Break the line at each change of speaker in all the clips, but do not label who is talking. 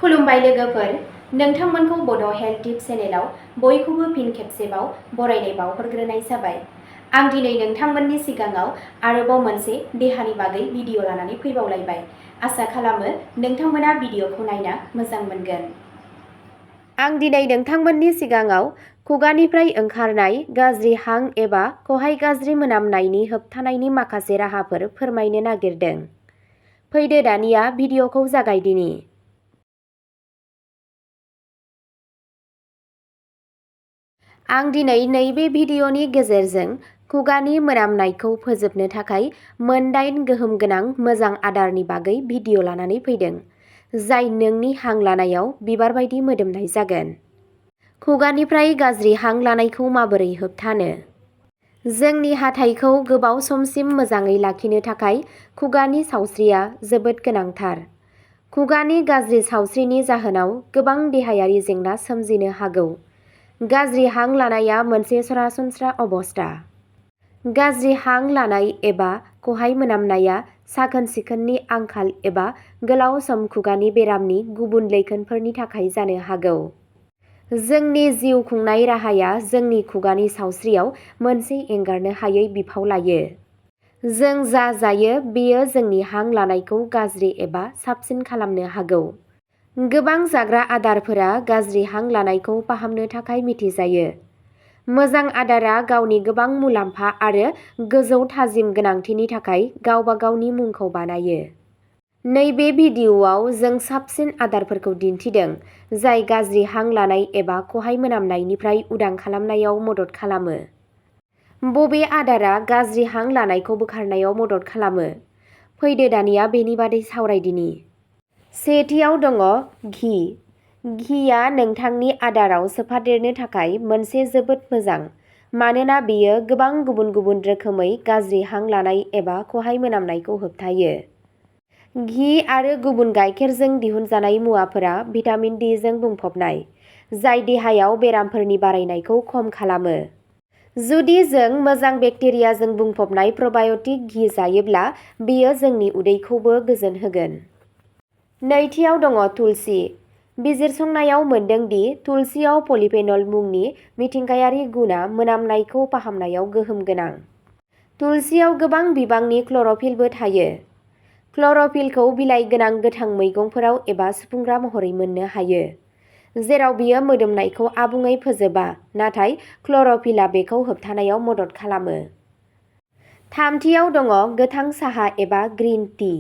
खुलुमबाय लोगोफोर, नोंथांमोनखौ बड' हेल्थ टिप चेनेलाव बयखौबो फिन खेबसेबाव बरायनाय बावहरग्रोनाय जाबाय। आं दिनै नोंथांमोननि सिगाङाव आरोबाव मोनसे देहानि बागै भिडिअ लानानै फैबावलायबाय। आसा खालामो नोंथांमोना भिडिअखौ नायना मोजां मोनगोन। आं दिनै नोंथांमोननि सिगाङाव खुगानिफ्राय ओंखारनाय गाज्रि हां एबा खहाय गाज्रि मोनामनायनि होबथानायनि माखासे राहाफोर फोरमायनो नागिरदों। फैदो दानिया भिडिअखौ जागायदिनि। आं दिनै नैबे भिडिअनि गेजेरजों खुगानि मोनामनायखौ फोजोबनो थाखाय मोन8 गोहोम गोनां मोजां आदारनि बागै भिडिअ लानानै फैदों, जाय नोंनि हां लानायाव बिबार बायदि मोदोमनाय जागोन। खुगानिफ्राय गाज्रि हां लानायखौ माबोरै होबथानो? जोंनि हाथाइखौ गोबाव समसिम मोजाङै लाखिनो थाखाय खुगानि सावस्रिया जोबोद गोनांथार। खुगानि गाज्रि सावस्रिनि जाहोनाव गोबां देहायारि जेंना सोमजिनो हागौ। गाज्रि हां लानाया मोनसे सरासनस्रा अबस्था। गाज्रि हां लानाय एबा खहाय मोनामनाया साखोन-सिखोननि आंखाल एबा गोलाव सम खुगानि बेरामनि गुबुन लैखोनफोरनि थाखाय जानो हागौ। जोंनि जिउ खुंनाय राहाया जोंनि खुगानि सावस्रियाव मोनसे एंगारनो हायै बिफाव लायो। जों जा जायो बेयो जोंनि हां लानायखौ गाज्रि एबा साबसिन खालामनो हागौ। गोबां जाग्रा आदारफोरा गाज्रि हां लानायखौ फाहामनो थाखाय मिथिजायो। मोजां आदारा गावनि गोबां मुलाम्फा आरो गोजौ थाजिम गोनांथिनि थाखाय गावबा गावनि मुंखौ बानायो। नैबे भिडिअआव जों साबसिन आदारफोरखौ दिन्थिदों जाय गाज्रि हां लानाय एबा खहाय मोनामनायनिफ्राय उदां खालामनायाव मदद खालामो। बबे आदारा गाज्रि हां लानायखौ बोखारनायाव मदद खालामो? फैदो दानिया बेनि बादै सावरायदिनि। सेथियाव दङ घि। घिया नोंथांनि आदाराव सोफादेरनो थाखाय मोनसे जोबोद मोजां, मानोना बेयो गोबां गुबुन गुबुन रोखोमै गाज्रि हां लानाय एबा खहाय मोनामनायखौ होबथायो। घि आरो गुबुन गायखेरजों दिहुनजानाय मुवाफोरा भिटामिन डि जों बुंफबनाय, जाय देहायाव बेरामफोरनि बारायनायखौ खम खालामो। जुदि जों मोजां बेक्टेरियाजों बुंफबनाय प्रबाय'टिक घि जायोब्ला बेयो जोंनि उदैखौबो गोजोन होगोन। नैथियाव दङ तुलसि। बिजिरसंनायाव मोनदों दि तुलसियाव पलिफेनल मुंनि मिथिंगायारि गुनआ मोनामनायखौ फाहामनायाव गोहोम गोनां। तुलसियाव गोबां बिबांनि क्ल'र'फिलबो थायो। क्ल'र'फिलखौ बिलाइ गोनां गोथां मैगंफोराव एबा सुफुंग्रा महरै मोननो हायो, जेराव बेयो मोदोमनायखौ आबुङै फोजोबा, नाथाय क्ल'र'फिलआ बेखौ होबथानायाव मदद खालामो। थामथियाव दङ गोथां साहा एबा ग्रीन टि।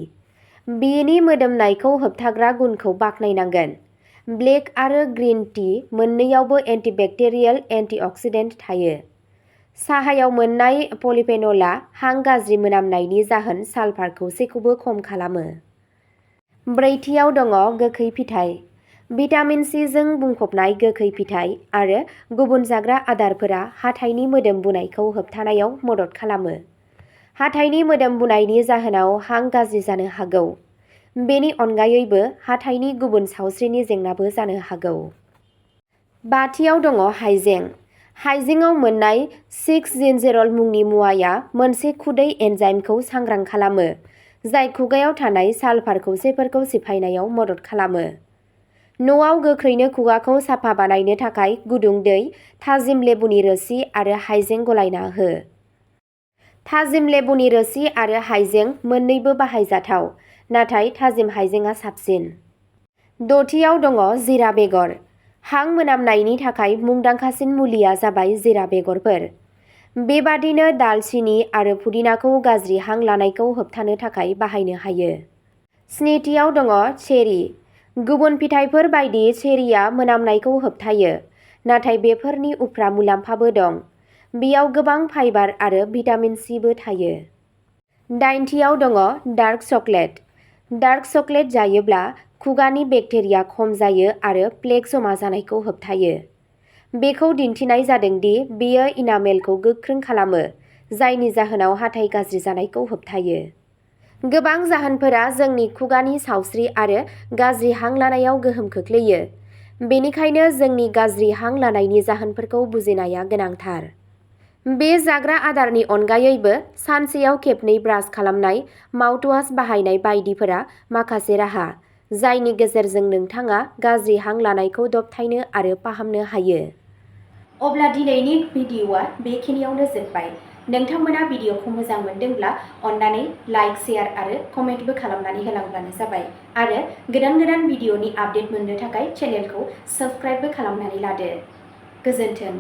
बेनि मोदोमनायखौ होबथाग्रा गुनखौ बाखनायनांगोन। ब्लेक आरो ग्रीन टि मोन्नैयावबो एन्टिबेक्टेरियेल एन्टिअक्सिडेन्ट थायो। साहायाव मोन्नाय पलिफेनलआ हां गाज्रि मोनामनायनि जाहोन सालफार खौसेखौबो खम खालामो। ब्रैथियाव दङ गोखै फिथाइ। भिटामिन सि जों बुंफबनाय गोखै फिथाइ आरो गुबुन जाग्रा आदारफोरा हाथाइनि मोदोम बुनायखौ होबथानायाव मदद खालामो। हाथाइनि मोदोम बुनायनि जाहोनाव हां गाज्रि जानो हागौ। बेनि अनगायैबो हाथाइनि गुबुन सावस्रिनि जेंनाबो जानो हागौ। बाथियाव दङ हाइजें। हाइजेंआव मोननाय 6-जिनजेरल मुंनि मुवाया मोनसे खुदै एन्जाइमखौ सांग्रां खालामो, जाय खुगायाव थानाय सालफार खौसेफोरखौ सिफायनायाव मदद खालामो। न'आव गोख्रैनो खुगाखौ साफा बानायनो थाखाय गुदुं दै, थाजिम लेबुनि रोसि आरो हाइजें गलायना हो। थाजिम लेबुनि रोसि आरो हाइजें मोन्नैबो बाहायजाथाव, नाथाय थाजिम हाइजेंआ साबसिन। दथियाव दङ जिरा बेगर। हां मोनामनायनि थाखाय मुंदांखासिन मुलिया जाबाय जिरा बेगरफोर। बेबादिनो दालसिनि आरो पुदिनाखौ गाज्रि हां लानायखौ होबथानो थाखाय बाहायनो हायो। स्निथियाव दङ चेरि। गुबुन फिथाइफोर बायदि चेरिआ मोनामनायखौ होबथायो, नाथाय बेफोरनि उफ्रा मुलाम्फाबो दं। बेयाव गोबां फाइबार आरो भिटामिन सिबो थायो। दाइनथियाव दङ डार्क चकलेट। डार्क चकलेट जायोब्ला खुगानि बेक्टेरिया खम जायो आरो प्लेक जमा जानायखौ होबथायो। बेखौ दिन्थिनाय जादों दि बेयो इनामेलखौ गोख्रों खालामो, जायनि जाहोनाव हाथाइ गाज्रि जानायखौ होबथायो। गोबां जाहोनफोरा जोंनि खुगानि सावस्रि आरो गाज्रि हां लानायाव गोहोम खोख्लैयो, बेनिखायनो जोंनि गाज्रि हां लानायनि जाहोनफोरखौ बुजिनाया गोनांथार। बे जाग्रा आदारनि अनगायैबो सानसेयाव खेबनै ब्रास खालामनाय, माउथवाश बाहायनाय बायदिफोरा माखासे राहा, जायनि गेजेरजों नोंथाङा गाज्रि हां लानायखौ दबथायनो आरो फाहामनो हायो। अब्ला दिनैनि भिडिअ'आ बेखिनियावनो जोबबाय। नोंथांमोना भिडिअ'खौ मोजां मोनदोंब्ला अन्नानै लाइक, शेयार आरो कमेन्टबो खालामनानै होलांब्लानो जाबाय। आरो गोदान भिडिअ'नि आपडेट मोननो थाखाय चेनेलखौ साबस्क्राइबबो खालामनानै लादो। गोजोन्थों।